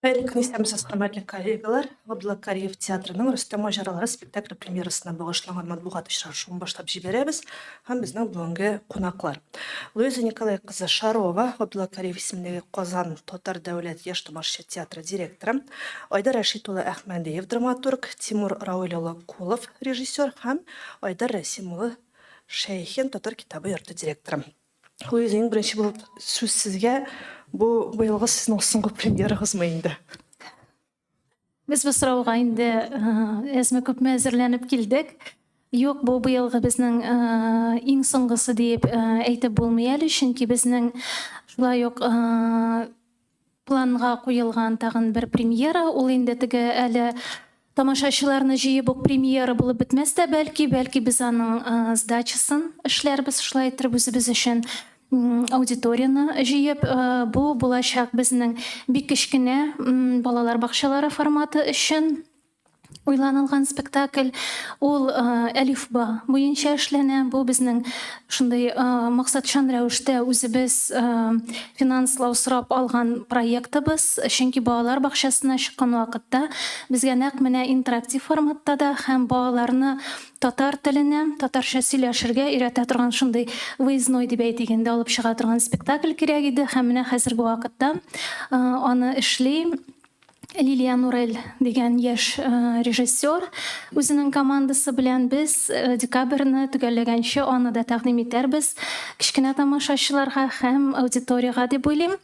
Хәерле көн, исәнмесез, хөрмәтле коллегалар! Габдулла Кариев театрының Рөстәм маҗаралары спектакле премьерасына багышланган матбугат очрашуын башлап җибәрәбез һәм безнең бүгенге кунаклар. Луиза Николай кызы Шарова, Габдулла Кариев исемендәге Казан татар дәүләт яшь тамашачы театры директоры, Айдар Рәшит улы Әхмәдиев, драматург, Тимур Рауил улы Кулов, режиссер һәм Айдар Рәсим улы Шәйхин, Татар китабы йорты директоры. Луиза, иң беренче булып сүз сезгә. Бу быелгы сезнең соңгы премьерагызмы инде? Без бу сорауга инде әзме-күпме әзерләнеп килдек. Юк, бу быелгы безнең иң соңгысы диеп әйтеп булмый әле, чөнки безнең шулай ук Планга куелган тагын бер премьера, ул инде теге әле тамашачыларны җыеп ук премьера булып бетмәс тә бәлки, бәлки без аның сдачасын эшләрбез, шулай иттереп үзебез өчен аудиторияне җыеп. Бу булачак безнең бик кечкенә балалар бакчалары форматы өчен. Уйланылган спектакль, ул әлифба буенча эшләнә. Бу безнең шундый максатчан рәвештә үзебез финанслау сорап алган проектыбыз. Чөнки балалар бакчасына чыккан вакытта безгә нәкъ менә интерактив форматта да һәм балаларны татар теленә, татарча сөйләшергә өйрәтә торган шундый выездной дип әйтик инде, алып чыга торган спектакль кирәк иде. Һәм менә хәзерге вакытта аны эшли Лилия Нурель дигән яшь режиссер үзенең командасы белән без декабрьне төгәлләгәнче аны да тәкъдим итәрбез кечкенә тамашачыларга һәм аудиториягә дип уйлыйм.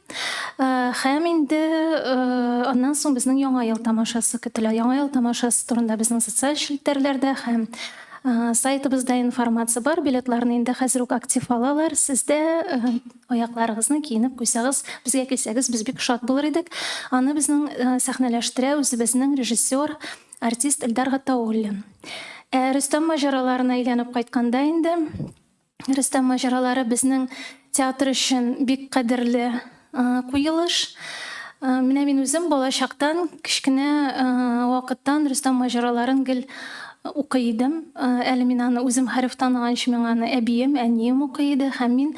Һәм инде аннан соң безнең Яңа ел тамашасы көтелә. Яңа ел тамашасы турында безнең социаль челтәрләрдә һәм сайтыбызда информация бар. Билетларны инде хәзер үк актив алалар. Сез дә Аякларыгызны киенеп куйсагыз, безгә килсәгез, без бик шат булыр идек. Аны безнең сәхнәләштерә үзебезнең режиссер, артист Эльдар Гатауллин. Ә Рөстәм маҗараларына әйләнеп кайтканда инде, Рөстәм маҗаралары безнең театр өчен бик кадерле куелыш. Менә мин үзем балачактан, кечкенә вакыттан Рөстәм маҗараларын гел укый идем. Әле мин аны үзем хәреф таныганчы миңа аны әбием, әнием укый иде һәм мин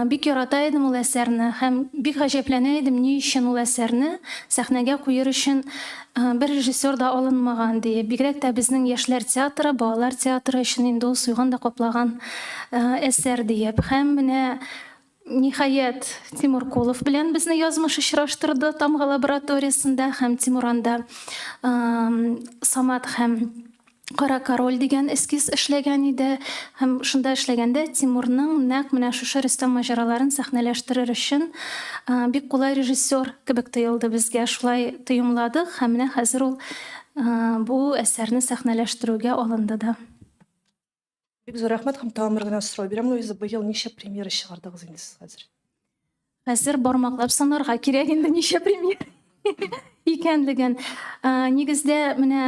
бик ярата идем ул әсәрне һәм бик гаҗәпләнә идем, ни өчен ул әсәрне сәхнәгә куер өчен бер режиссер да алынмаган диеп. Бигрәк тә безнең яшьләр театры, балалар театры өчен инде ул суйган да каплаган әсәр диеп. Һәм менә Ниһаять, Тимур Кулов белән безне язмыш очраштырды Тамга лабораториясендә һәм Тимур анда Самат һәм Кара король дигән эскиз эшләгән иде. Һәм шунда эшләгәндә Тимурның нәкъ менә шушы Рөстәм маҗараларын сәхнәләштерер өчен бик кулай режиссер кебек тоелды безгә. Шулай тоемладык һәм менә хәзер ул бу әсәрне сәхнәләштерүгә алынды да. Бик зур рәхмәт һәм тагын бер генә сорау бирәм, Луиза, быел ничә премьера чыгардыгыз инде сез хәзер? Хәзер бармаклап санарга кирәк инде ничә премьера икәнлеген. Нигездә менә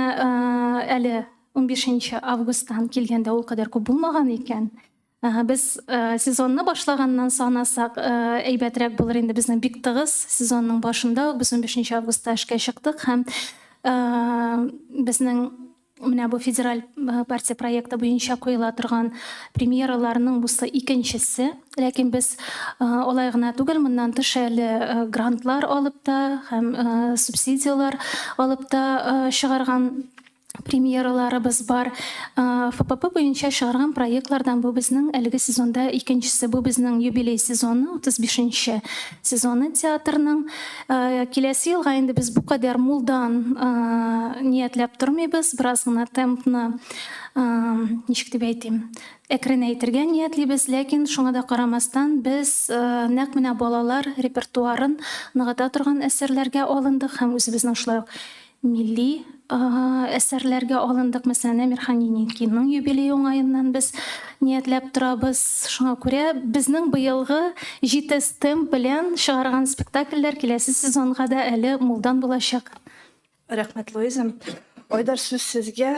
әле 15 августтан килгәндә ул кадәр күп булмаган икән. Без сезонны башлаганнан санасак, әйбәтрәк булыр инде безнең бик тыгыз сезонның башында ук без 15 августта эшкә чыктык һәм безнең Менә бу федераль партия проекты буенча куела торган премьераларның бусы икенчесе. Ләкин без алай гына түгел, моннан тыш әле грантлар алып та һәм субсидияләр алып та чыгарган премьераларыбыз бар. ФПП буенча чыгарган проектлардан бу безнең әлеге сезонда икенчесе. Бу безнең юбилей сезоны, 35 нче сезоны театрның. Киләсе елга инде без бу кадәр мулдан ниятләп тормыйбыз, бераз гына темпны, ничек дип әйтим, әкренәйтергә ниятлибез, ләкин шуңа да карамастан без нәкъ менә балалар репертуарын ныгыта торган әсәрләргә алындык һәм үзебезнең шулай ук Милли әсәрләргә алындык. Мәсәлән, Әмирхан Еникиның юбилее уңаеннан без ниятләп торабыз. Шуңа күрә безнең быелгы җитез темп белән чыгарган спектакльләр киләсе сезонга да әле мулдан булачак. Рәхмәт, Луиза. Айдар, сүз сезгә.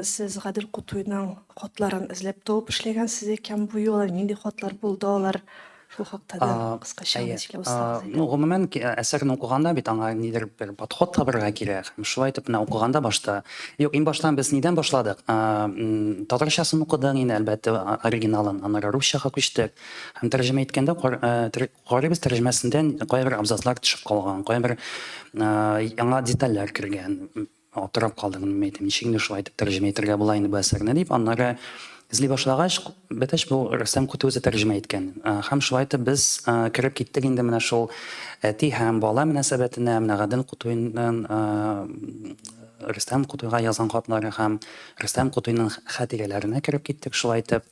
Сез Гадел Кутуйның хатларын эзләп табып эшләгәнсез икән бу юлы. Нинди хатлар булды алар? Шул хакта да кыскача гына сөйләп узсагыз иде. Ну, гомумән, әсәрне укыганда бит аңа нидер бер подход табырга кирәк. Һәм шулай итеп менә укыганда башта, юк, иң баштан без нидән башладык? Татарчасын укыдык инде, әлбәттә, оригиналын, аннары русчага күчтек. Һәм тәрҗемә иткәндә карыйбыз, тәрҗемәсендә кайбер абзацлар төшеп калган, кайбер яңа детальләр кергән. Аптырап калдым, мин әйтәм, ничек инде шулай итеп тәрҗемә итәргә була инде бу әсәрне дип. Аннары эзли башлагач, бетәч бу Рөстәм Кутуй үзе тәрҗемә иткән. Һәм шулай итеп без кереп киттек инде менә шул әти һәм бала мөнәсәбәтенә, менә Гадел Кутуйның Рөстәм Кутуйга язган хатлары һәм Рөстәм Кутуйның хатирәләренә кереп киттек шулай итеп.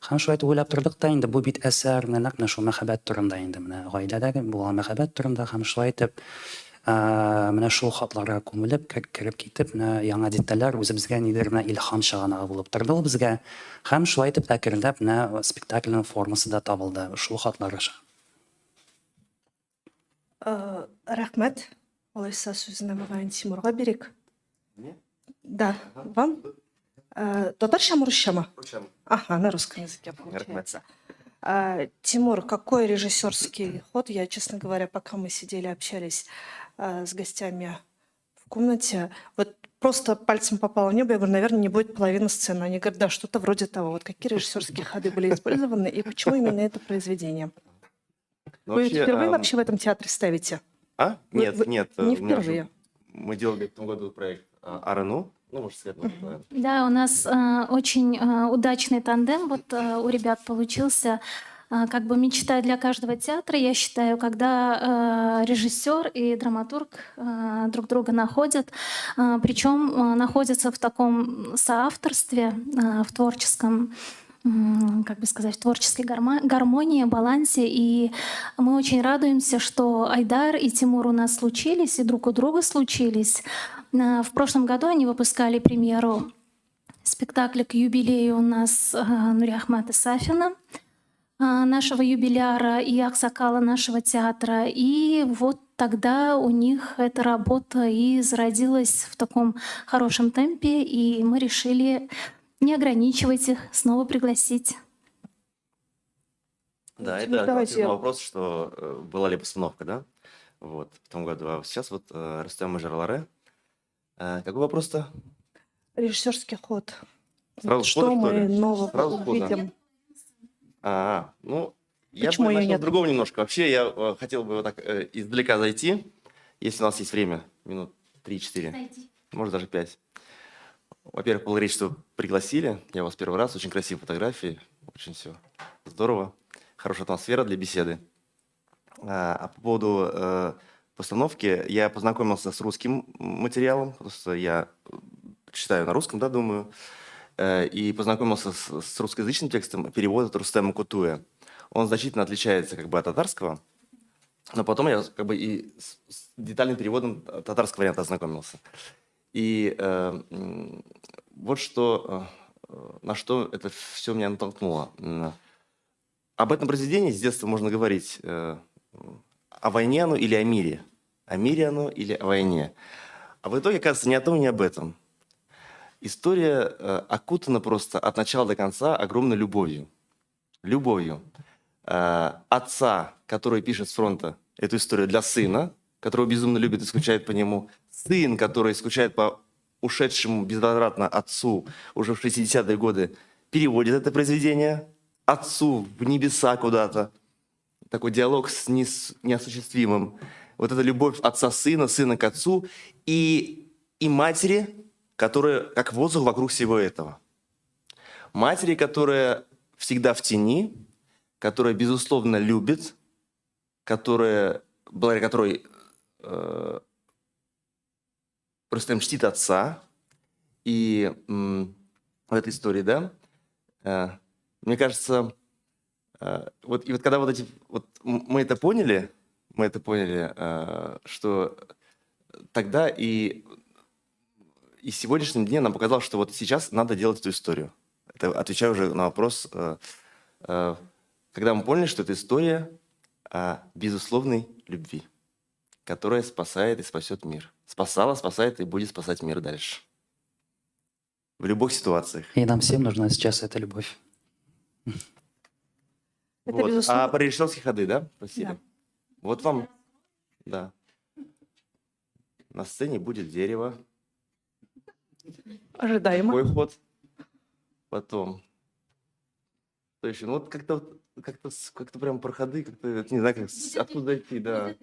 Һәм шулай итеп уйлап тордык та инде, бу бит әсәр менә нәкъ менә шул мәхәббәт турында инде, менә гаиләдәге булган мәхәббәт турында һәм шулай итеп Менә шул хатларга күмелеп, кереп китеп, менә яңа детальләр үзебезгә нидер менә илһам чыганагы булып торды ул безгә. Һәм шулай итеп әкренләп менә спектакльнең формасы да табылды шул хатлар аша. Рәхмәт. Алайса сүзне мөгаен Тимурга бирик. Мне? Да, вам. Татарчамы, русчамы? Русчамы. Ага, на русском языке получается. Тимур, какой режиссерский ход? Я, честно говоря, пока мы сидели, общались с гостями в комнате, вот просто пальцем попало в небо, я говорю, наверное, не будет половины сцены. Они говорят, да, что-то вроде того. Вот какие режиссерские ходы были использованы и почему именно это произведение? Ну, Вы вообще, впервые вообще в этом театре ставите? А? Нет, нет. Не у меня уже впервые. Мы делали в том году проект РНУ. Ну, может, свет может, наверное. Да, у нас очень удачный тандем вот у ребят получился. Как бы мечта для каждого театра, я считаю, когда режиссер и драматург друг друга находят, причем находятся в таком соавторстве, в творческом, как бы сказать, в творческой гармонии, балансе. И мы очень радуемся, что Айдар и Тимур у нас случились, и друг у друга случились. В прошлом году они выпускали премьеру спектакля к юбилею у нас Нуриахмата Сафина, нашего юбиляра и аксакала нашего театра. И вот тогда у них эта работа и зародилась в таком хорошем темпе, и мы решили не ограничивать их, снова пригласить. Да, Тимур, это давайте ответ на я вопрос, что была ли постановка, да? Вот, в том году. А сейчас вот Рустем Жарларе. Какой вопрос-то? Режиссерский ход. Сразу Что сходу, что мы ли? нового Сразу сходу. увидим? Я Почему бы её начал с нет? другого немножко. Вообще, я хотел бы вот так издалека зайти, если у нас есть время, минут 3-4, Зайди. может, даже 5. Во-первых, благодарить, что пригласили. Я вас первый раз. Очень красивые фотографии. Очень все здорово. Хорошая атмосфера для беседы. А по поводу постановки, я познакомился с русским материалом, потому что я читаю на русском, да, думаю, и познакомился с русскоязычным текстом перевода от Рустема Кутуя. Он значительно отличается как бы от татарского, но потом я как бы и с детальным переводом татарского варианта ознакомился. И вот что, на что это все меня натолкнуло. Об этом произведении с детства можно говорить о войне оно или о мире. О мире оно или о войне. А в итоге, оказывается, ни о том, ни об этом. История окутана просто от начала до конца огромной любовью. Любовью. Отца, который пишет с фронта эту историю для сына, которого безумно любит и скучает по нему. Сын, который скучает по ушедшему безвозвратно отцу уже в 60-е годы, переводит это произведение отцу в небеса куда-то. Такой диалог с неосуществимым. Вот эта любовь отца сына, сына к отцу и матери, которая как воздух вокруг всего этого. Матери, которая всегда в тени, которая, безусловно, любит, которая, благодаря которой Рустем чтит отца. И в этой истории, да, мне кажется, вот, и вот когда вот эти, вот мы это поняли, что тогда и в сегодняшнем дне нам показалось, что вот сейчас надо делать эту историю. Это отвечаю уже на вопрос, когда мы поняли, что это история о безусловной любви, которая спасает и спасет мир. Спасала, спасает и будет спасать мир дальше. В любых ситуациях. И нам всем нужна сейчас эта любовь. Это, Вот. безусловно. А про режиссерские ходы, да, просили? Да. Вот вам, да. На сцене будет дерево. Ожидаемо. Такой ход. Потом. Что еще? Ну вот как-то вот, как-то как-то прям про ходы, как-то не знаю, как, откуда идти, да.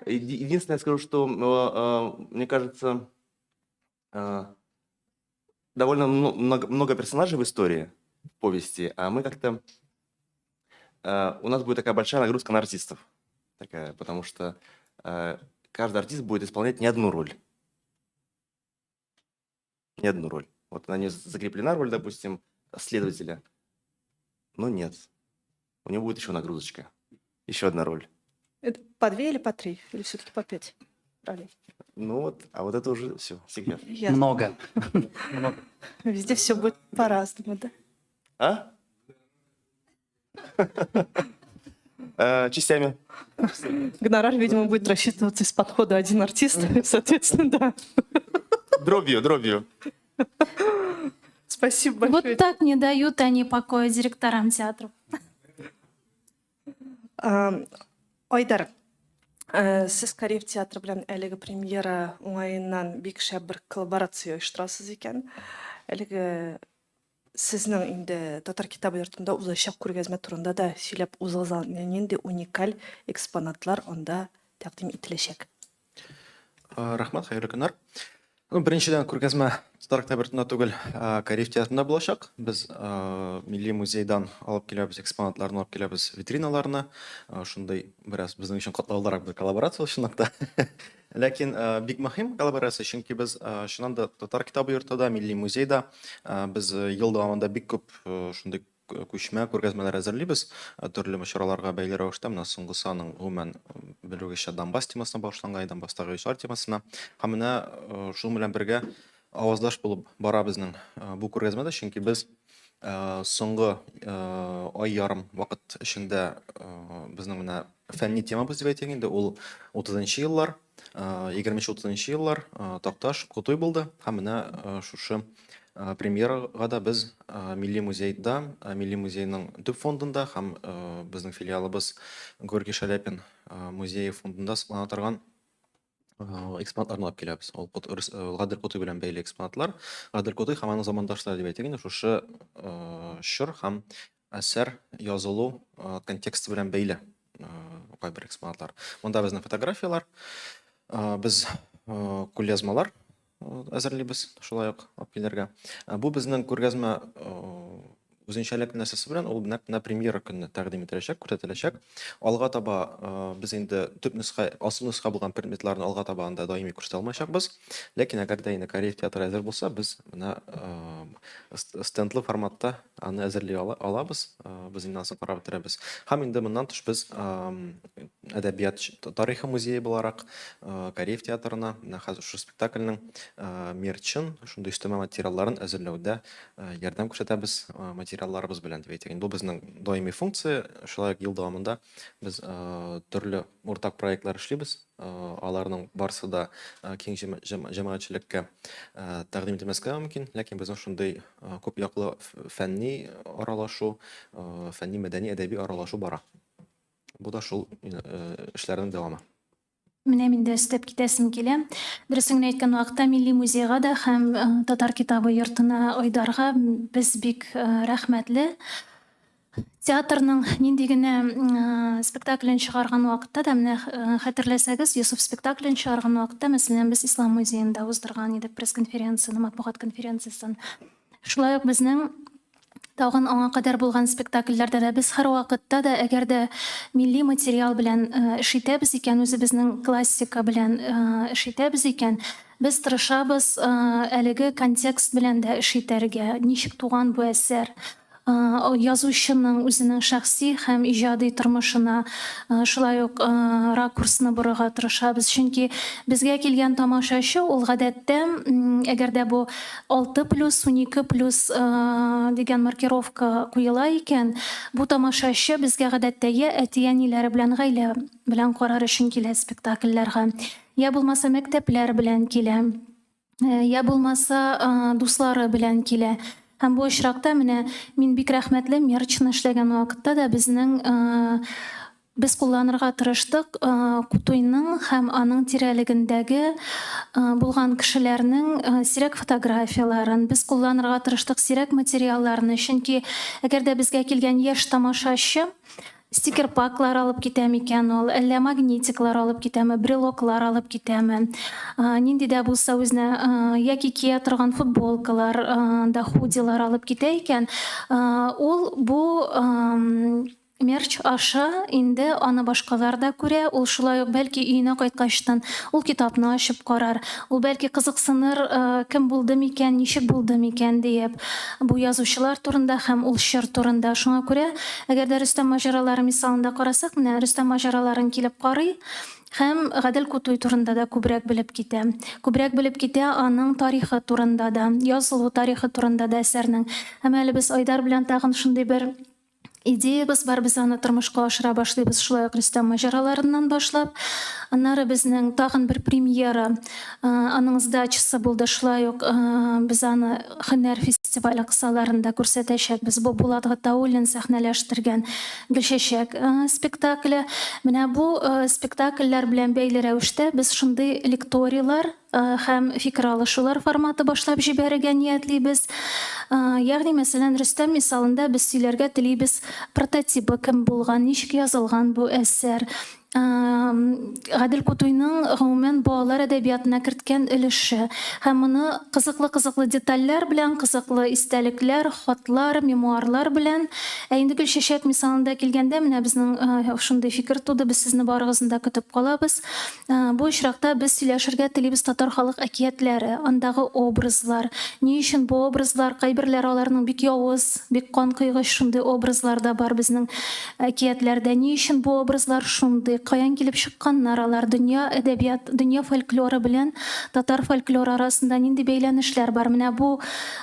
Единственное, я скажу, что мне кажется, довольно много персонажей в истории, в повести, а мы как-то... У нас будет такая большая нагрузка на артистов. Такая, потому что каждый артист будет исполнять не одну роль. Не одну роль. Вот на ней закреплена роль, допустим, следователя. Но нет. У него будет еще нагрузочка. Еще одна роль. Это по две или по три? Или все-таки по 5 ролей? Ну вот, а вот это уже все, секрет. Ясно. Много. Много. Везде все будет по-разному, да? А? Частями. Гонорар, видимо, будет рассчитываться из подхода один артист, соответственно, да. Дробью, дробью. Спасибо большое. Вот так не дают они покоя директорам театров. Айдар, сез Кариев театры белән әлеге премьера уңаеннан бик шәп бер коллаборация оештырасыз икән. Әлеге сезнең инде Татар китабы йортында узачак күргәзмә турында да сөйләп узыгыз әле. Нинди уникаль экспонатлар анда тәкъдим ителәчәк? Рәхмәт, хәерле көннәр. Ну, беренчедән, күргәзмә Татар китабы йортында түгел, Кариев театрында булачак. Без Милли музейдан алып киләбез экспонатларны, алып киләбез витриналарны. Шундый бераз безнең өчен катлаулырак бер коллаборация ул чынлыкта. Ләкин бик мөһим коллаборация, чөнки без чыннан да Татар китабы йорты да, Милли музейда без ел дәвамында бик күп шундый күчмә күргәзмәләр әзерлибез төрле чараларга бәйле рәвештә. Менә соңгысы аның гомумән белүегезчә Донбасс темасына багышланган, Донбасстагы яшьләр темасына. Һәм менә шуның белән бергә аваздаш булып бара безнең бу күргәзмә дә, чөнки без соңгы ай ярым вакыт эчендә безнең менә фәнни темабыз дип әйтик инде, ул 30 еллар, 20-30 еллар, Такташ, Кутуй булды. Һәм менә шушы премьерага да без Милли музейда, Милли музейның төп фондында һәм безнең филиалыбыз Горький Шаляпин музее фондында саклана торган экспонатларны алып киләбез. Ул Гадел Кутуй белән бәйле экспонатлар. Гадел Кутуй һәм аның замандашлары дип әйтик инде, шушы чор һәм әсәр язылу контексты белән бәйле кайбер экспонатлар. Монда безнең фотографияләр, без кулъязмалар әзерлибез, шулай ук алып килергә. Бу безнең күргәзмә үзенчәлекле нәрсәсе белән ул нәкъ менә премьера көнне тәкъдим ителәчәк, күрсәтеләчәк. Алга таба без инде төп нөсхә, асыл нөсхә булган предметларны алга таба анда даими күрсәтә алмаячакбыз. Ләкин әгәр дә инде Кариев театры әзер булса, без менә стендлы форматта аны әзерли алабыз. Без инде анысын карап бетерәбез. Һәм инде моннан тыш без әдәбият тарихы музее буларак Кариев театрына менә хәзер шушы спектакльнең мерчын, шундый өстәмә материалларын әзерләүдә ярдәм күрсәтәбез материалларыбыз белән дип әйтик. Инде бу безнең даими функция. Шулай ук ел дәвамында без төрле уртак проектлар эшлибез. Аларның барысы да киң җәмәгатьчелеккә тәкъдим ителмәскә мөмкин, ләкин безнең шундый күп яклы фәнни аралашу, фәнни, мәдәни, әдәби аралашу бара. Бу да шул эшләрнең дәвамы. Менә мин дә өстәп китәсем килә. Дөресен генә әйткән вакытта Милли музейга да һәм Татар китабы йортына, Айдарга без бик рәхмәтле. Театрның нинди генә спектаклен чыгарган вакытта да, менә хәтерләсәгез, Йосыф спектаклен чыгарган вакытта, мәсәлән, без Ислам музеенда уздырган идек пресс-конференцияне, матбугат конференциясен. Шулай ук безнең тагын аңа кадәр булган спектакльләрдә дә без һәрвакытта да, әгәр дә милли материал белән эш итәбез икән, үзебезнең классика белән эш итәбез икән, без тырышабыз әлеге контекст белән дә эш итәргә, ничек туган бу әсәр, язучының үзенең шәхси һәм иҗади тормышына шулай ук ракурсны борырга тырышабыз. Чөнки безгә килгән тамашачы ул гадәттә, әгәр дә бу 6 плюс, 12 плюс дигән маркировка куела икән, бу тамашачы безгә гадәттә я әти-әниләре белән, гаилә белән карар өчен килә спектакльләргә, я булмаса мәктәпләр белән килә. Я булмаса дуслары белән килә. Һәм бу очракта менә мин бик рәхмәтле мерчны эшләгән вакытта да безнең без кулланырга тырыштык Кутуйның һәм аның тирәлегендәге булган кешеләрнең сирәк фотографияләрен, без кулланырга тырыштык сирәк материалларны, чөнки әгәр дә безгә килгән яшь тамашачы стикер-паклар алып китә микән ул, әллә магнитиклар алып китәме, брелоклар алып китәме, нинди дә булса үзенә яки кия торган футболкалар да худилар алып китә икән, ул бу мерч аша инде аны башкалар да күрә, ул шулай ук бәлки өенә кайткачтан ул китапны ачып карар, ул бәлки кызыксыныр, кем булды микән, ничек булды микән диеп, бу язучылар турында һәм ул чор турында. Шуңа күрә, әгәр дә Рөстәм маҗаралары мисалында карасак, менә Рөстәм маҗараларын килеп карый һәм Гадел Кутуй турында да күбрәк белеп китә. Күбрәк белеп китә аның тарихы турында да, язылу тарихы турында да әсәрнең. Һәм әле без Айдар белән тагын шундый бер Идеябез бар, без аны тормышка ашыра башлыйбыз шулай ук Рөстәм маҗараларыннан башлап. Аннары безнең тагын бер премьера, аның сдачасы булды, шулай ук без аны Һөнәр фестивале кысаларында күрсәтәчәкбез. Бу Булат Гатауллин сәхнәләштергән Гөлчәчәк спектакле. Менә бу спектакльләр белән бәйле рәвештә без шундый лекторийлар һәм фикер алышулар форматы башлап җибәрергә ниятлибез. Ягъни, мәсәлән, Рөстәм мисалында без сөйләргә телибез прототибы кем булган, ничек язылган бу әсәр, Гадел Кутуйның гомумән балалар әдәбиятына керткән өлеше. Һәм моны кызыклы-кызыклы детальләр белән, кызыклы истәлекләр, хатлар, мемуарлар белән. Ә инде Гөлчәчәк мисалында килгәндә, менә безнең шундый фикер туды, без сезне барыгызны да көтеп калабыз. Бу очракта без сөйләшергә телибез татар халык әкиятләре, андагы образлар. Ни өчен бу образлар, кайберләре аларның бик явыз, бик канкойгыч шундый образлар да бар безнең әкиятләрдә. Ни өчен бу образлар шундый, каян килеп чыкканнар алар, дөнья әдәбият, дөнья фольклоры белән татар фольклоры арасында нинди бәйләнешләр бар? Менә бу,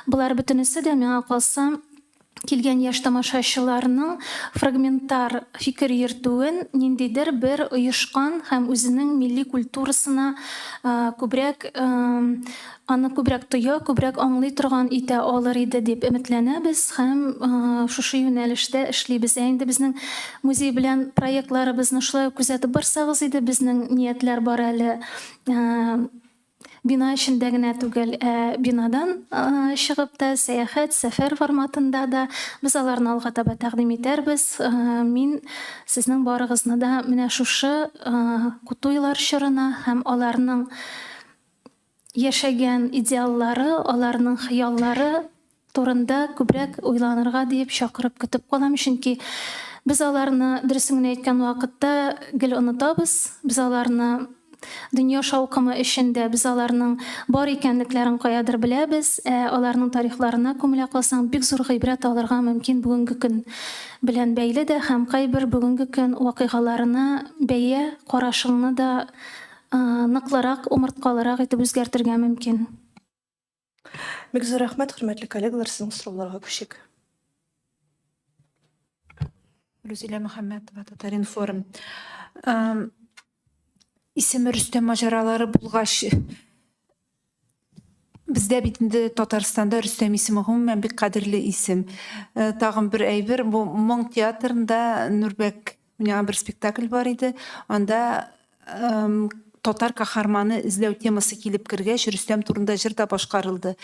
болар бөтенесе дә, миңа калса, килгән яшь тамашачыларның фрагментар фикер йөртүен ниндидер бер оешкан һәм үзенең милли культурасына күбрәк аны күбрәк тоя, күбрәк аңлый торган итә алыр иде дип өметләнәбез һәм шушы юнәлештә эшлибез. Ә инде безнең музей белән проектларыбызны шулай ук күзәтеп барсагыз иде, безнең ниятләр бар әле Бина эчендә генә түгел, ә бинадан чыгып та, сәяхәт, сәфәр форматында да без аларны алга таба тәкъдим итәрбез. Мин сезнең барыгызны да менә шушы Кутуйлар чорына һәм аларның яшәгән идеаллары, аларның хыяллары турында күбрәк уйланырга диеп чакырып көтеп калам, чөнки без аларны, дөресен генә әйткән вакытта, гел онытабыз, без аларны дөнья шаукымы эчендә, без аларның бар икәнлекләрен каядыр беләбез, ә аларның тарихларына күмелә калсаң, бик зур гыйбрәт алырга мөмкин бүгенге көн белән бәйле дә һәм кайбер бүгенге көн вакыйгаларына бәя карашыңны да ныклырак, умырткалырак итеп үзгәртергә мөмкин. Бик зур рәхмәт, хөрмәтле коллегалар, сезнең сорауларга күчик. Рузилә Мөхәммәтова, Татар-информ. Исеме Рөстәм маҗаралары булгач, бездә бит инде Татарстанда Рөстәм исеме гомумән бик кадерле исем. Тагын бер әйбер, бу Моң театрында Нурбәк Уйнаган бер спектакль бар иде. Анда татар каһарманы эзләү темасы килеп кергәч, Рөстәм турында җыр да башкарылды.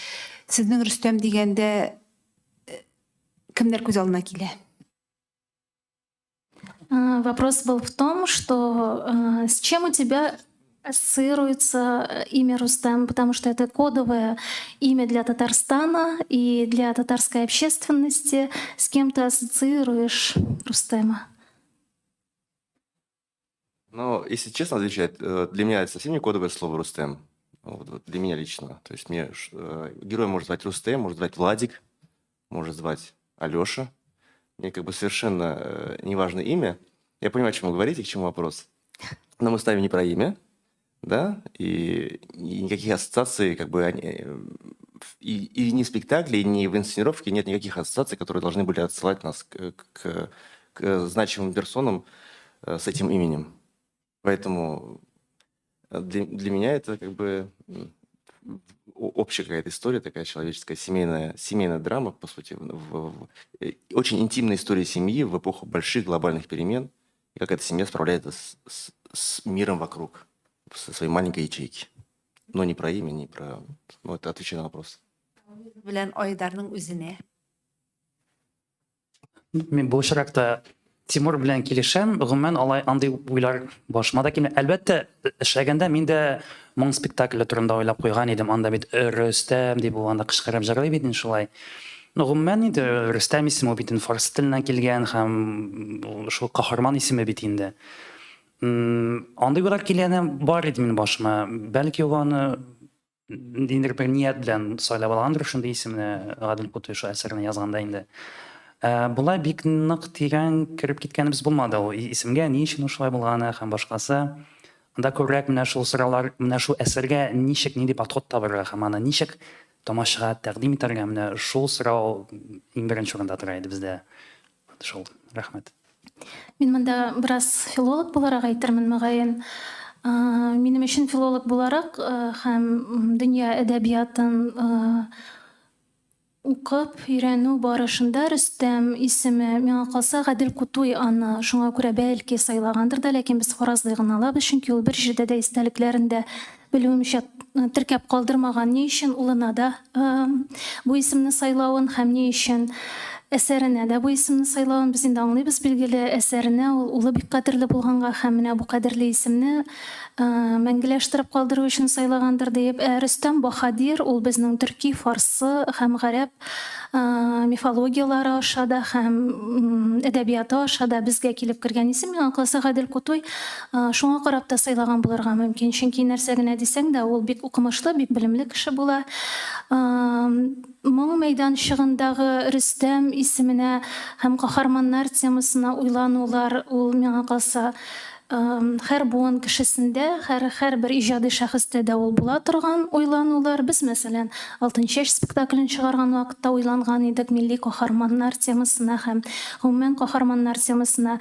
Сезнең Рөстәм дигәндә э, кемнәр күз алдына килә? Вопрос был в том, что с чем у тебя ассоциируется имя Рустем, потому что это кодовое имя для Татарстана и для татарской общественности. С кем ты ассоциируешь Рустема? Ну, если честно отвечать, для меня это совсем не кодовое слово Рустем. Вот, для меня лично. То есть мне герой может звать Рустем, может звать Владик, может звать Алеша. Мне как бы совершенно не важно имя. Я понимаю, о чем вы говорите, к чему вопрос. Но мы ставим не про имя, да, и никаких ассоциаций, как бы, они, и ни в спектакле, ни в инсценировке нет никаких ассоциаций, которые должны были отсылать нас к значимым персонам с этим именем. Поэтому для меня это как бы Общая какая-то история такая человеческая, семейная, семейная драма, по сути, очень интимная история семьи в эпоху больших глобальных перемен, и как эта семья справляется с миром вокруг, со своей маленькой ячейки. Но не про имя, не про... Ну, это отвечаю на вопрос. Белән Айдарның үзенә. Мин бу очракта Тимур белән килешәм. Гомумән, алай андый уйлар башыма да килми. Әлбәттә, эшләгәндә мин дә Моң спектакле турында уйлап куйган идем. Анда бит Рөстәм дип ул анда кычкырып җырлый бит инде шулай. Ну, гомумән инде Рөстәм исеме ул бит инде фарсы теленнән килгән һәм шул каһарман исеме бит инде. Андый уйлар килгәне бар иде минем башыма. Бәлки ул аны ниндидер бер ният белән сайлап алгандыр шундый исемне Гадел Кутуй шул әсәрне язганда инде. Болай бик нык тирән кереп киткәнебез булмады ул исемгә, ни өчен ул шулай булганы һәм башкасы. Анда күбрәк менә шул сораулар, менә шул әсәргә ничек, нинди подход табырга һәм аны ничек тамашага тәкъдим итәргә, менә шул сорау иң беренче урында тора иде бездә. Шул, рәхмәт. Мин монда бераз филолог буларак әйтермен, мөгаен. Минем өчен филолог буларак һәм дөнья әдәбиятын укып өйрәнү барышында Рөстәм исеме, миңа калса, Гадел Кутуй аны шуңа күрә бәлки сайлагандыр да, ләкин без фаразлый гына алабыз, чөнки ул бер җирдә дә истәлекләрендә, белүемчә, теркәп калдырмаган, ни өчен улына да бу исемне сайлавын һәм ни өчен әсәренә дә бу исемне сайлавын без инде аңлыйбыз, билгеле, әсәренә ул улы бик кадерле булганга һәм менә бу кадерле исемне мәңгеләштереп калдыру өчен сайлагандыр диеп. Ә Рөстәм Баһадир ул безнең төрки, фарсы һәм гарәп мифологияләре аша да һәм әдәбияты аша да безгә килеп кергән исем. Миңа калса, Гадел Кутуй шуңа карап та сайлаган булырга мөмкин. Чөнки нәрсә генә дисәң дә, ул бик укымышлы, бик белемле кеше була. Моң мәйданчыгындагы Рөстәм исеменә һәм каһарманнар темасына уйланулар, ул, миңа калса, Һәр буын кешесендә, һәр һәрбер иҗади шәхестә дә ул була торган уйланулар. Без, мәсәлән, Алтынчәч спектаклен чыгарган вакытта уйланган идек милли каһарманнар темасына һәм гомумән каһарманнар темасына.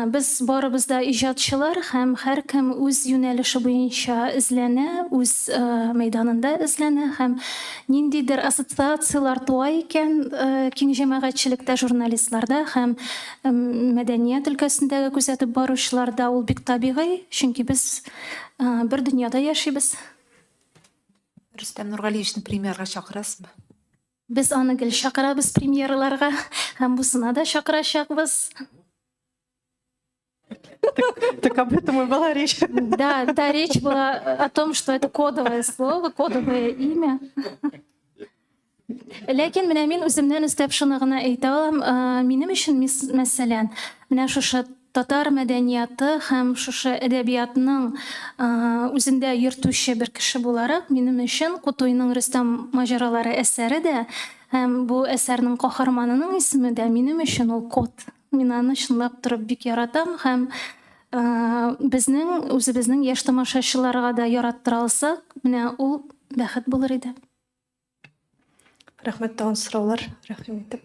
Без барыбыз да иҗатчылар һәм һәркем үз юнәлеше буенча эзләнә, үз мәйданында эзләнә һәм ниндидер ассоциацияләр туа икән киң җәмәгатьчелектә, журналистларда һәм Мәдәният өлкәсендәге күзәтеп баручыларда ул бик табигый, чөнки без бер дөньяда яшибез. Рөстәм Нургалиевичны премьерага чакырасызмы? Без аны гел чакырабыз премьераларга һәм бусына да чакырачакбыз. Так об этом и была речь. Да, речь была о том, что это кодовое слово, кодовое имя. Ләкин менә мин үземнән өстәп шуны гына әйтә алам, минем өчен, мәсәлән, менә шушы татар мәдәнияты һәм шушы әдәбиятның үзендә йөртүче бер кеше буларак, минем өчен Кутуйның Рөстәм маҗаралары әсәре дә һәм бу әсәрнең каһарманының исеме дә минем өчен ул код. Мин аны чынлап торып бик яратам һәм безнең үзебезнең яшь тамашачыларга да яраттыра алсак, менә ул бәхет булыр иде. Рәхмәт, тагын сораулар, рәхим итеп.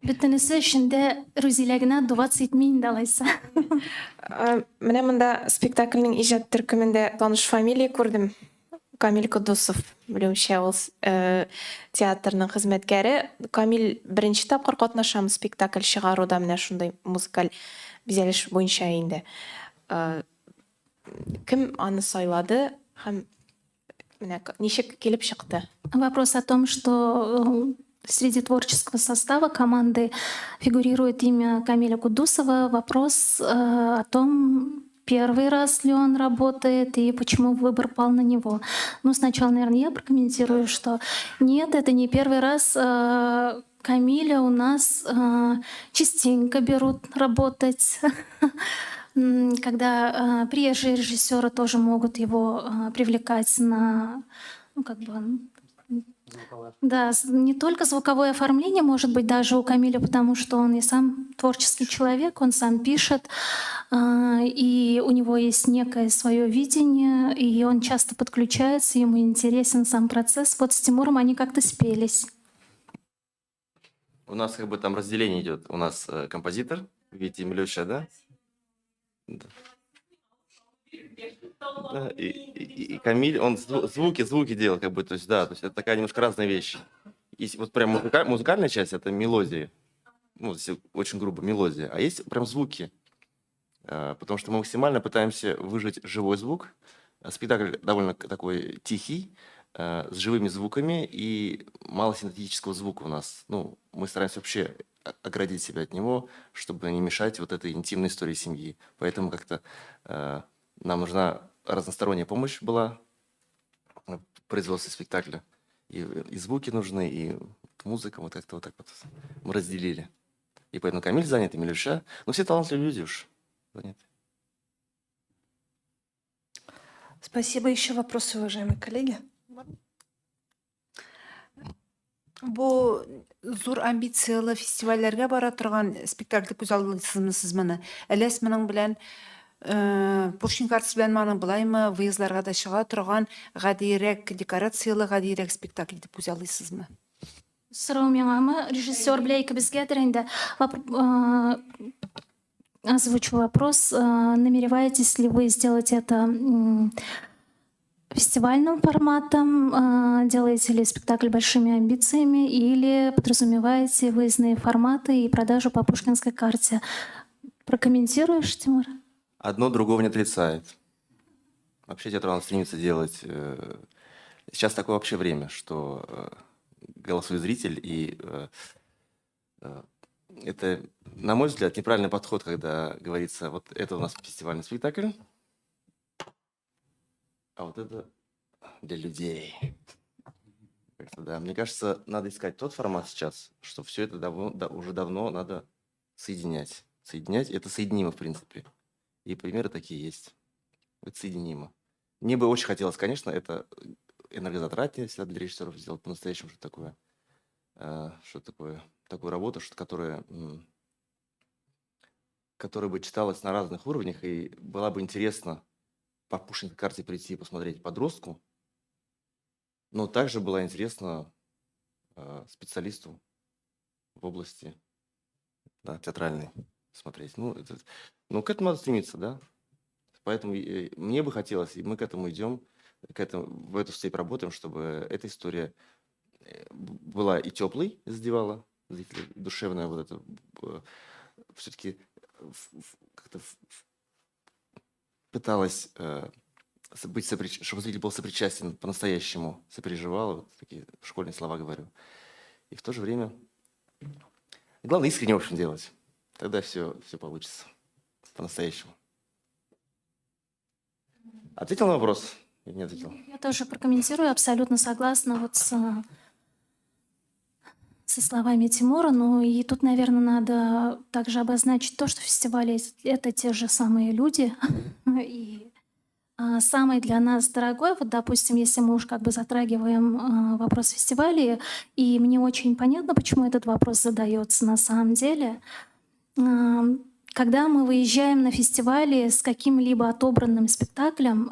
Бөтенесе өчен дә Рузилә генә отдуваться итми инде алайса. Менә монда спектакльнең иҗат төркемендә таныш фамилия күрдем. Камил Котдусов, белүемчә, ул театрның хезмәткәре. Камил беренче тапкыр катнашамы спектакль чыгаруда менә шундый музыкаль бизәлеш буенча инде? Кем аны сайлады һәм менә ничек килеп чыкты? Вопрос о том, что среди творческого состава команды фигурирует имя Камиля Кудусова. Вопрос о том, первый раз ли он работает и почему выбор пал на него. Ну, сначала, наверное, я прокомментирую, что нет, это не первый раз. Камиля у нас частенько берут работать, когда приезжие режиссеры тоже могут его привлекать на, ну, как бы, да, не только звуковое оформление, может быть, даже у Камиля, потому что он и сам творческий человек, он сам пишет, и у него есть некое свое видение, и он часто подключается, ему интересен сам процесс. Вот с Тимуром они как-то спелись. У нас как бы там разделение идет. У нас композитор, Витя Милюща, да? Да. Да, и Камиль, он звуки делал, как бы, то есть, да, то есть это такая немножко разная вещь. Есть вот прям музыкальная часть, это мелодии, ну, если очень грубо, мелодия, а есть прям звуки, потому что мы максимально пытаемся выжать живой звук. Спектакль довольно такой тихий, с живыми звуками, и мало синтетического звука у нас. Ну, мы стараемся вообще оградить себя от него, чтобы не мешать вот этой интимной истории семьи. Поэтому как-то нам нужна разносторонняя помощь была в производстве спектакля. И звуки нужны, и музыка, вот как-то вот так вот мы разделили. И поэтому Камиль занят, и Милюша. Ну, все талантливые люди уж заняты. Спасибо. Еще вопросы, уважаемые коллеги? Бу зур амбициялы фестивальләргә бара торган спектакль дип күз алдыйсызмы сез моны? Әллә сез моның белән Пушкин картасы белән моны былаймы, выездларга да чыга торган гадиерәк декорацияле гадиерәк спектакль дип күз алдыйсызмы? Сорау миңамы? Режиссер белән икебезгәдер инде. Озвучу вопрос. Намереваетесь ли вы сделать это фестивальным форматом? Делаете ли спектакль большими амбициями или подразумеваете выездные форматы и продажу по Пушкинской карте? Прокомментируешь, Тимур? Одно другого не отрицает. Вообще театр он стремится делать... Сейчас такое вообще время, что голосует зритель, и это, на мой взгляд, неправильный подход, когда говорится, вот это у нас фестивальный спектакль, а вот это для людей. Как-то, да. Мне кажется, надо искать тот формат сейчас, что все это давно, да, уже давно надо соединять. Соединять, это соединимо, в принципе. И примеры такие есть. Это соединимо. Мне бы очень хотелось, конечно, это энергозатратнее всегда для режиссеров сделать по-настоящему что-то такое, такую работу, что, которая бы читалась на разных уровнях и была бы интересна по Пушкинской карте прийти и посмотреть подростку, но также была интересна специалисту в области, да, театральной смотреть. Ну, к этому надо стремиться, да. Поэтому мне бы хотелось, и мы к этому идем, в эту степь работаем, чтобы эта история была и теплой, задевала зрителей, душевная вот это, все-таки как-то пыталась быть чтобы зритель был сопричастен по-настоящему, сопереживал, вот такие школьные слова говорю. И в то же время главное искренне, в общем, делать. Тогда все получится по-настоящему. Ответил на вопрос? Или не ответил? Я тоже прокомментирую, абсолютно согласна вот со словами Тимура. Ну и тут, наверное, надо также обозначить то, что фестивали — это те же самые люди. И самый для нас дорогой, вот, допустим, если мы уж как бы затрагиваем вопрос фестивалей, и мне очень понятно, почему этот вопрос задается на самом деле. Когда мы выезжаем на фестивали с каким-либо отобранным спектаклем,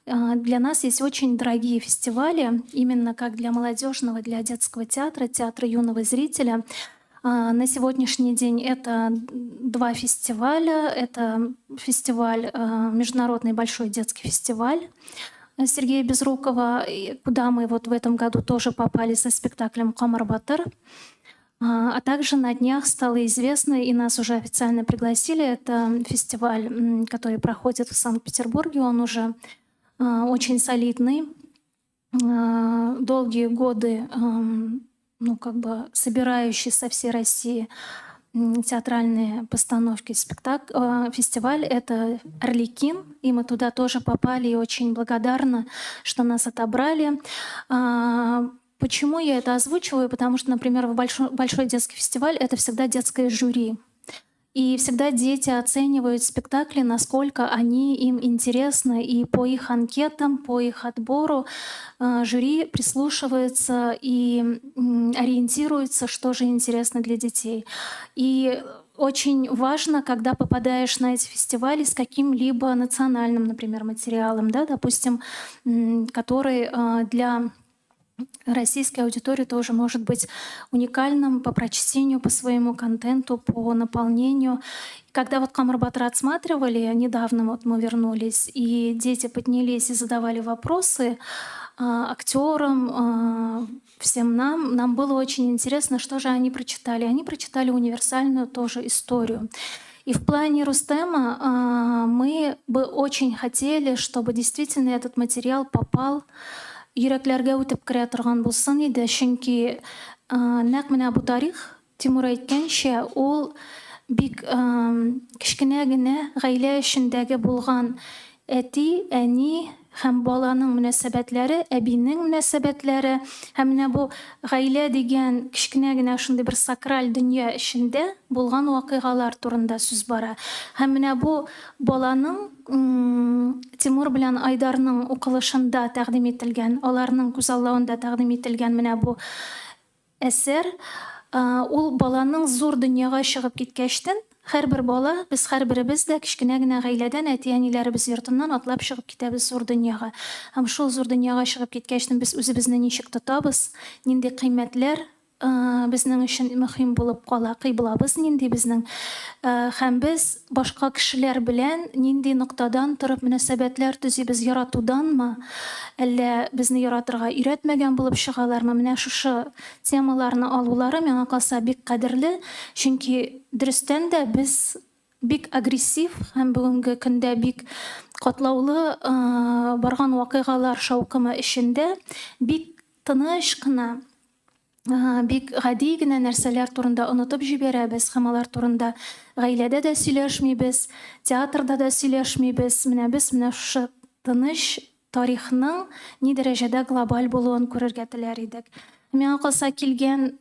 для нас есть очень дорогие фестивали, именно как для молодежного, для детского театра, театра юного зрителя. На сегодняшний день это два фестиваля. Это фестиваль, Международный большой детский фестиваль Сергея Безрукова, куда мы вот в этом году тоже попали со спектаклем «Комар Батыр». А также на днях стало известно, и нас уже официально пригласили, это фестиваль, который проходит в Санкт-Петербурге, он уже очень солидный, долгие годы, ну, как бы собирающий со всей России театральные постановки, фестиваль — это «Арлекин», и мы туда тоже попали, и очень благодарна, что нас отобрали. Почему я это озвучиваю? Потому что, например, в большой детский фестиваль — это всегда детское жюри. И всегда дети оценивают спектакли, насколько они им интересны. И по их анкетам, по их отбору жюри прислушивается и ориентируется, что же интересно для детей. И очень важно, когда попадаешь на эти фестивали с каким-либо национальным, например, материалом, да, допустим, который для Российской аудитории тоже может быть уникальным по прочтению, по своему контенту, по наполнению. Когда вот Камыр батыра отсматривали, недавно вот мы вернулись, и дети поднялись и задавали вопросы актерам, всем нам, нам было очень интересно, что же они прочитали. Они прочитали универсальную тоже историю. И в плане Рустема мы бы очень хотели, чтобы действительно этот материал попал, йөрәкләргә үтеп керә торган булсын иде, чөнки нәкъ менә бу тарих, Тимур әйткәнчә, ул бик кечкенә генә гаилә эчендәге булган әти, әни һәм баланың мөнәсәбәтләре, әбинең мөнәсәбәтләре һәм менә бу гаилә дигән кечкенә генә шундый бер сакраль дөнья эчендә булган вакыйгалар турында сүз бара. Һәм менә бу баланың Тимур белән Айдарның укылышында тәкъдим ителгән, аларның күзаллавында тәкъдим ителгән менә бу әсәр, ул баланың зур дөньяга чыгып киткәчтен, һәрбер бала, без һәрберебез дә кечкенә генә гаиләдән, әти-әниләребез йортыннан атлап чыгып китәбез зур дөньяга. Һәм шул зур дөньяга чыгып киткәчтен без үзебезне ничек тотабыз, нинди кыйммәтләр безнең өчен мөһим булып кала, кыйблабыз нинди безнең, һәм без башка кешеләр белән нинди ноктадан торып мөнәсәбәтләр төзибез, яратуданмы, әллә безне яратырга өйрәтмәгән булып чыгалармы, менә шушы темаларны алулары миңа калса бик кадерле, чөнки дөрестән дә без бик агрессив һәм бүгенге көндә бик катлаулы барган вакыйгалар шаукымы эчендә бик тыныч кына, бик гади генә нәрсәләр турында онытып җибәрәбез һәм алар турында гаиләдә дә сөйләшмибез, театрда да сөйләшмибез. Менә без менә шушы тыныч тарихның ни дәрәҗәдә глобаль булуын күрергә теләр идек. Миңа калса, килгән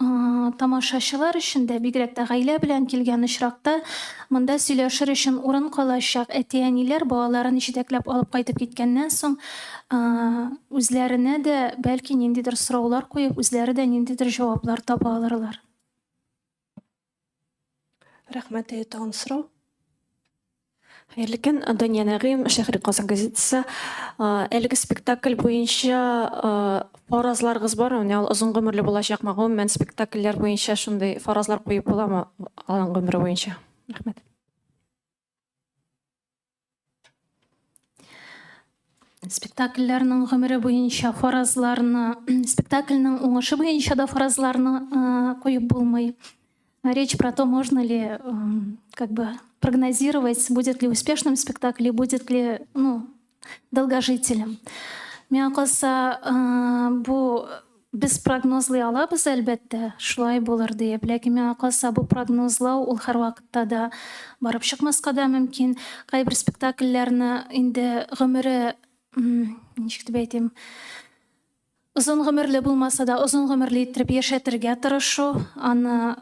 Тамашачылар өчен дә, бигрәк тә гаилә белән килгән очракта, монда сөйләшер өчен урын калачак. Әти-әниләр балаларын җитәкләп алып кайтып киткәннән соң, үзләренә дә, бәлки, ниндидер сораулар куеп, үзләре дә ниндидер җаваплар таба алырлар. Рәхмәт, әйе, тагын сорау? Хәерле көн, Дания Нәгыйм, Шәһри Казан газетасы. Әлеге спектакль буенча фаразларыгыз бармы? Менә ул озын гомерле булачакмы? Гомумән, спектакльләр буенча шундый фаразлар куеп буламы аның гомере буенча? Рәхмәт. Спектакльләрнең гомере буенча фаразларны, спектакльнең уңышы буенча да фаразларны куеп булмый. Речь про то, можно ли как бы прогнозировать, будет ли успешным спектакль и будет ли, ну, долгожителем. Миңа калса, бу без прогнозлый алабыз, әлбәттә, шулай булыр диеп. Ләкин миңа калса, бу прогнозлау ул һәрвакытта да барып чыкмаска да мөмкин. Кайбер спектакльләрне инде гомере, ничек дип әйтим, озын гомерле булмаса да, озын гомерле иттереп яшәтергә тырышу, аны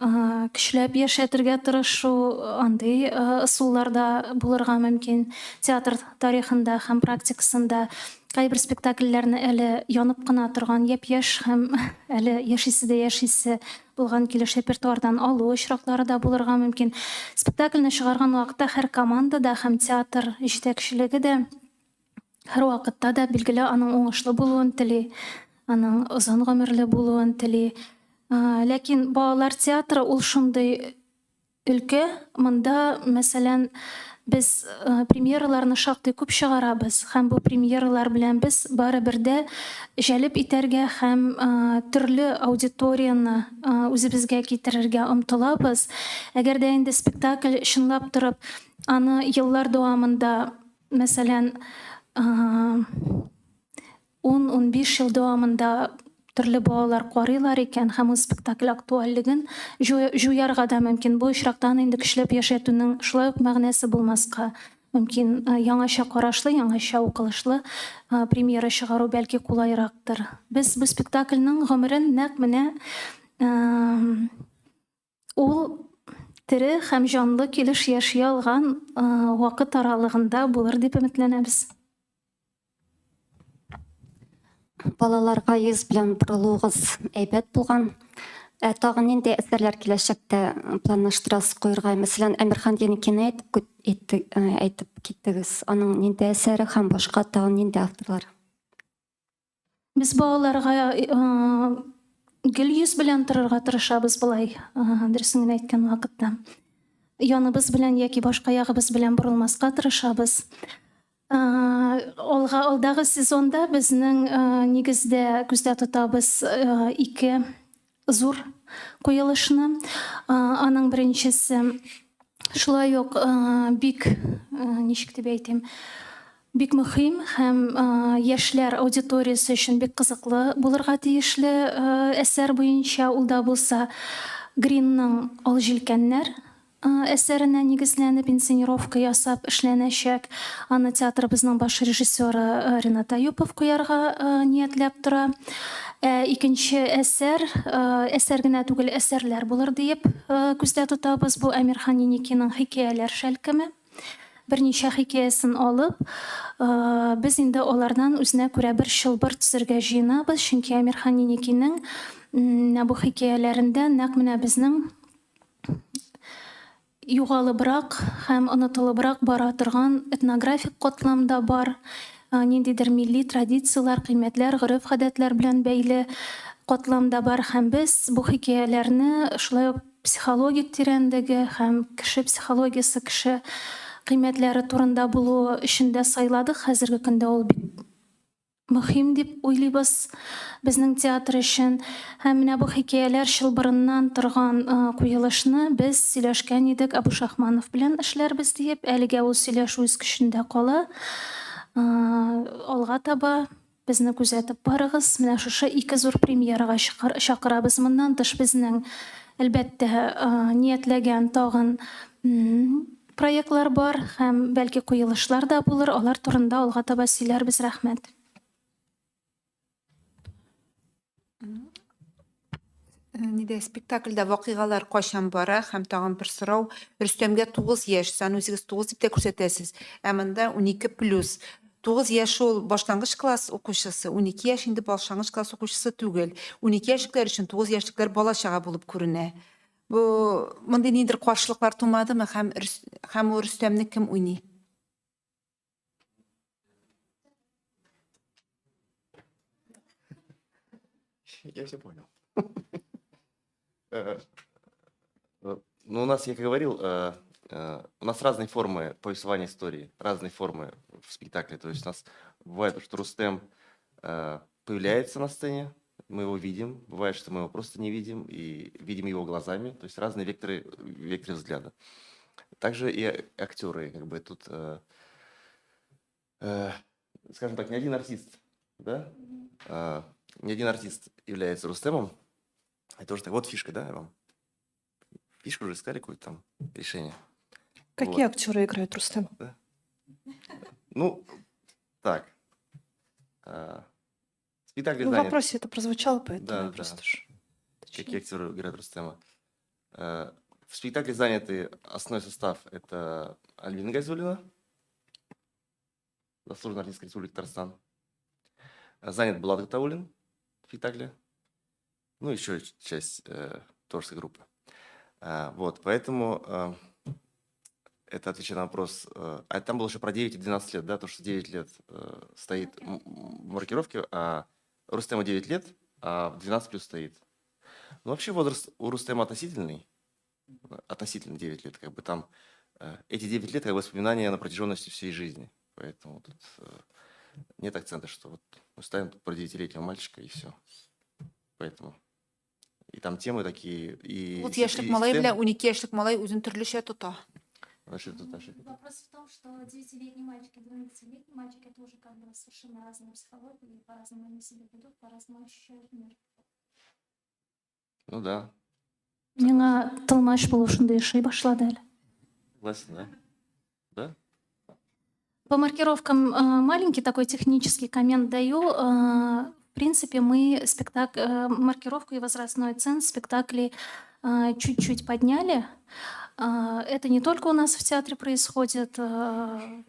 көчләп яшәтергә тырышу, андый ысуллар да булырга мөмкин. Театр тарихында һәм практикасында кайбер спектакльләрне әле янып кына торган япь-яшь һәм әле яшисе дә яшисе булган килеш репертуардан алу очраклары да булырга мөмкин. Спектакльне чыгарган вакытта һәр команда да һәм театр җитәкчелеге дә Һәрвакытта да, билгеле, аның уңышлы булуын тели, аның озын гомерле булуын тели. Ләкин балалар театры ул шундый өлкә, монда, мәсәлән, без премьераларны шактый күп чыгарабыз һәм бу премьералар белән без барыбер дә җәлеп итәргә һәм төрле аудиторияне үзебезгә китерергә омтылабыз. Әгәр дә инде спектакль чынлап торып аны еллар дәвамында, Мәсәлән, 10-15 ел дәвамында төрле балалар карыйлар икән һәм ул спектакль актуальлеген җуярга да мөмкин. Бу очракта аны инде көчләп яшәтүнең шулай ук мәгънәсе булмаска мөмкин. Яңача карашлы, яңача укылышлы премьера чыгару бәлки кулайрактыр. Без бу спектакльнең гомерен нәкъ менә Ул тере һәм җанлы килеш яши алган вакыт аралыгында булыр дип өметләнәбез. Балаларга йөз белән борылуыгыз әйбәт булган. Ә тагын нинди әсәрләр киләчәктә планлаштырасыз куерга? Мәсәлән, Әмирхан Еникины әйтеп, әйтеп киттегез. Аның нинди әсәре һәм башка тагын нинди авторлар? Без балаларга гел йөз белән торырга тырышабыз болай, дөресен генә әйткән вакытта. Яныбыз белән яки башка ягыбыз белән борылмаска тырышабыз. Алга алдагы сезонда безнең нигездә күздә тотабыз ике зур куелышны. Аның беренчесе шулай ук бик, ничек дип әйтим, бик мөһим һәм яшьләр аудиториясе өчен бик кызыклы булырга тиешле әсәр буенча, ул да булса Гринның Ал җилкәннәр әсәренә нигезләнеп инсценировка ясап эшләнәчәк. Аны театрыбызның баш режиссеры Ренат Аюпов куярга ниятләп тора. Ә икенче әсәр, әсәр генә түгел, әсәрләр булыр диеп күздә тотабыз. Бу Әмирхан Еникиның хикәяләр шәлкеме. Берничә хикәясен алып, без инде алардан үзенә күрә бер чылбыр төзергә җыенабыз, чөнки Әмирхан Еникинең менә бу хикәяләрендә нәкъ менә безнең югалыбрак һәм онытылыбрак бара торган этнографик катлам да бар, ниндидер милли традицияләр, кыйммәтләр, гореф-гадәтләр белән бәйле катлам да бар һәм без бу хикәяләрне шулай ук психологик тирәнлеге һәм кеше психологиясе, кеше кыйммәтләре турында булуы өчен дә сайладык. Хәзерге көндә ул бик Мөһим дип уйлыйбыз безнең театр өчен. Һәм менә бу хикәяләр чылбырыннан торган куелышны без сөйләшкән идек Абушахманов белән эшләрбез диеп. Әлегә ул сөйләшү үз көчендә кала. Алга таба безне күзәтеп барыгыз. Менә шушы ике зур премьерага чакырабыз. Моннан тыш безнең, әлбәттә, ниятләгән тагын Проектлар бар һәм бәлки куелышлар да булыр, алар турында алга таба сөйләрбез, рәхмәт. Нидә спектакльдә вакыйгалар кайчан бара һәм тагын бер сорау. Рөстәмгә 9 яшь, сез аны үзегез 9 дип тә күрсәтәсез. Ә монда 12 плюс. 9 яшь ул башлангыч класс укучысы, 12 яшь инде башлангыч класс укучысы түгел. 12 яшьлекләр өчен 9 яшьлекләр бала-чага булып күренә. Бу мондый ниндидер каршылыклар тумадымы һәм һәм ул Рөстәмне кем уйный? Я все понял. Ну, у нас, я как говорил, у нас разные формы повествования истории, разные формы в спектакле. То есть у нас бывает, что Рустем появляется на сцене, мы его видим, бывает, что мы его просто не видим и видим его глазами, то есть разные векторы, векторы взгляда. Также и актеры, как бы тут, скажем так, не один артист, да, не один артист является Рустемом. Это уже так, вот фишка, да, я вам? Фишку уже искали какое-то там решение. Какие вот актеры играют Рустема? Да? Ну, так. Спектакль Ну, в занят. вопросе это прозвучало, поэтому Да, я да. просто ж Какие уточнила. актеры играют Рустема? В спектакле заняты основной состав. Это Альбина Гайзуллина, заслуженный артист Республики Татарстан. Занят Булат Гатауллин в спектакле. Ну, еще часть творческой группы. Вот, поэтому это отвечая на вопрос. А там было еще про 9 и 12 лет, да, то, что 9 лет стоит в маркировке, а Рустему 9 лет, а в 12 плюс стоит. Ну, вообще возраст у Рустема относительный, относительно 9 лет, как бы там эти 9 лет как бы воспоминания на протяженности всей жизни. Поэтому тут нет акцента, что вот мы ставим тут про 9-летнего мальчика и все. Поэтому и там темы такие, и, 9 яшьлек и малай сцены. белән 12 яшьлек малай үзен төрлечә тота. Вообще тут ошибка. Вопрос в том, что 9-летний мальчик и 12-летний мальчик это уже как бы совершенно разные психологии, и по-разному они себя ведут, по-разному ощущают мир. Ну да, Миңа тылмач булу шундый ошый башлады әле. Согласен, да? Да? По маркировкам маленький такой технический коммент даю. В принципе, мы маркировку и возрастной ценз спектаклей чуть-чуть подняли. Это не только у нас в театре происходит, это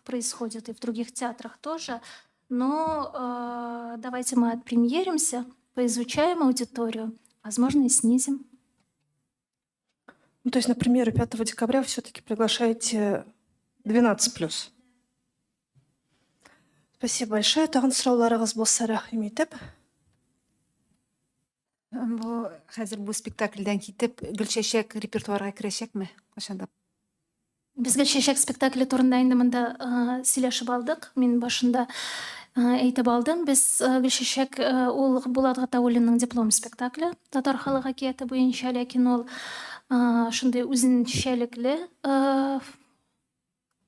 происходит и в других театрах тоже. Но давайте мы отпремьеримся, поизучаем аудиторию, возможно, и снизим. Ну, то есть на премьеру 5 декабря все-таки приглашаете 12+. Спасибо большое. Тагын сорауларыгыз булса, рәхим итеп. Бу хәзер бу спектакльдән китеп, Гөлчәчәк репертуарга керәчәкме? Кайчан да? Без Гөлчәчәк спектакле турында инде монда сөйләшеп алдык. Мин башында әйтеп алдым. Без Гөлчәчәк ул Булат Гатауллинның диплом спектакле татар халык әкияте буенча, ләкин ул шундый үзенчәлекле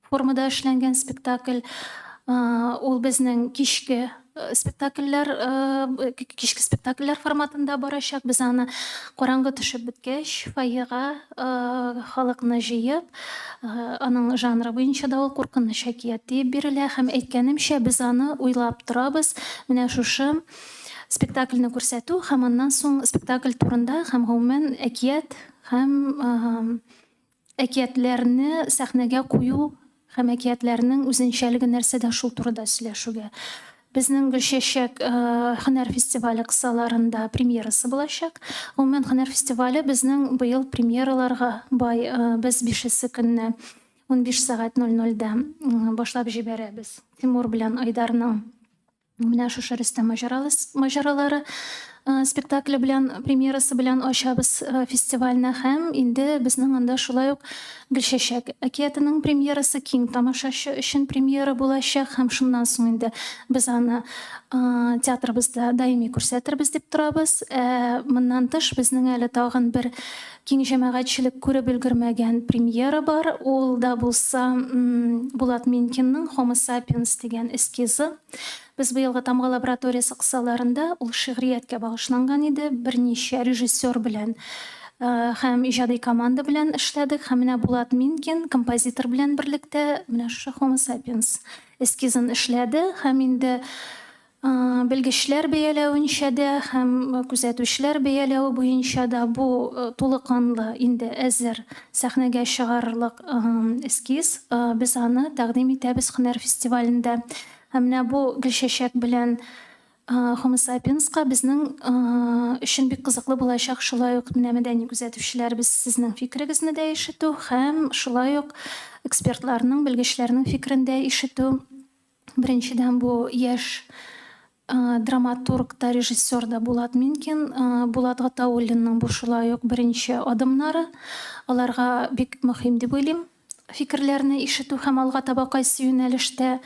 формада эшләнгән спектакль. Ул безнең кичке спектакльләр кичке спектакльләр форматында барачак. Без аны караңгы төшеп беткәч, фойега халыкны җыеп, аның жанры буенча да ул куркыныч әкият диеп бирелә һәм әйткәнемчә, без аны уйлап торабыз. Менә шушы спектакльне күрсәтү һәм аннан соң спектакль турында һәм гомумән әкият һәм Әкиятләрне сәхнәгә кую һәм әкиятләрнең үзенчәлеге нәрсәдә шул турыда сөйләшүгә. Безнең Гөлчәчәк һөнәр фестивале кысаларында премьерасы булачак. Гомумән, һөнәр фестивале безнең быел премьераларга бай. Без бишесе көнне 15 сәгать 00-дә башлап җибәрәбез. Тимур белән Айдарның Менә шушы Рөстәм маҗаралары э, спектакле белән, премьерасы белән ачабыз э, фестивальне һәм инде безнең анда шулай ук Гөлчәчәк әкиятенең премьерасы киң тамашачы өчен премьера булачак һәм шуннан соң инде без аны э, театрыбызда даими күрсәтербез дип торабыз. Ә моннан тыш безнең әле тагын бер киң җәмәгатьчелек күреп өлгермәгән премьера бар. Ул да булса Булат Минкинның Homo sapiens дигән эскизы. Без быелгы Тамга лабораториясе кысаларында ул шигърияткә багышланган иде, берничә режиссер белән һәм иҗади команда белән эшләдек һәм менә Булат Минкин композитор белән берлектә менә шушы Homo sapiens эскизын эшләде һәм инде белгечләр бәяләвенчә дә һәм күзәтүчеләр бәяләве буенча да бу тулы канлы инде әзер сәхнәгә чыгарырлык эскиз. Без аны тәкъдим итәбез һөнәр фестивалендә. Һәм менә бу Гөлчәчәк белән Homo sapiens-ка безнең өчен бик кызыклы булачак шулай ук менә мәдәни күзәтүчеләребез сезнең фикерегезне дә ишетү һәм шулай ук экспертларның, белгечләрнең фикерен дә ишетү. Беренчедән, бу яшь драматург та, режиссер да Булат Минкин. Булат Гатауллинның бу шулай ук беренче адымнары. Аларга бик мөһим дип уйлыйм фикерләрне ишетү һәм алга таба кайсы юнәлештә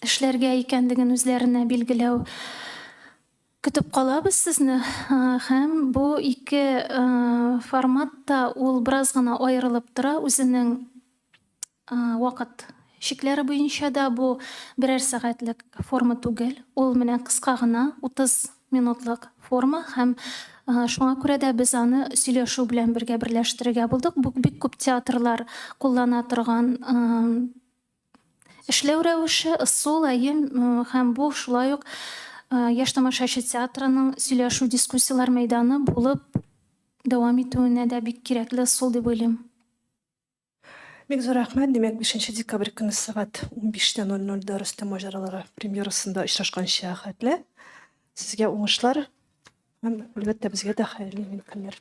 эшләргә икәнлеген үзләренә билгеләү. Көтеп калабыз сезне һәм бу ике формат та ул бераз гына аерылып тора үзенең Вакыт чикләре буенча да бу берәр сәгатьлек форма түгел. Ул менә кыска гына, 30 минутлык форма һәм шуңа күрә дә без аны сөйләшү белән бергә берләштерергә булдык. Бу бик күп театрлар куллана торган эшләү рәвеше, ысул, әйе, һәм бу шулай ук Яшь тамашачы театрының сөйләшү, дискуссияләр мәйданы булып дәвам итүенә дә бик кирәкле ысул дип уйлыйм. Бик зур рәхмәт. Димәк, 5 декабрь көне сәгать 15:00-дә Рөстәм маҗаралары премьерасында очрашканча хәтле. Сезгә уңышлар һәм, әлбәттә, безгә дә хәерле имин көннәр.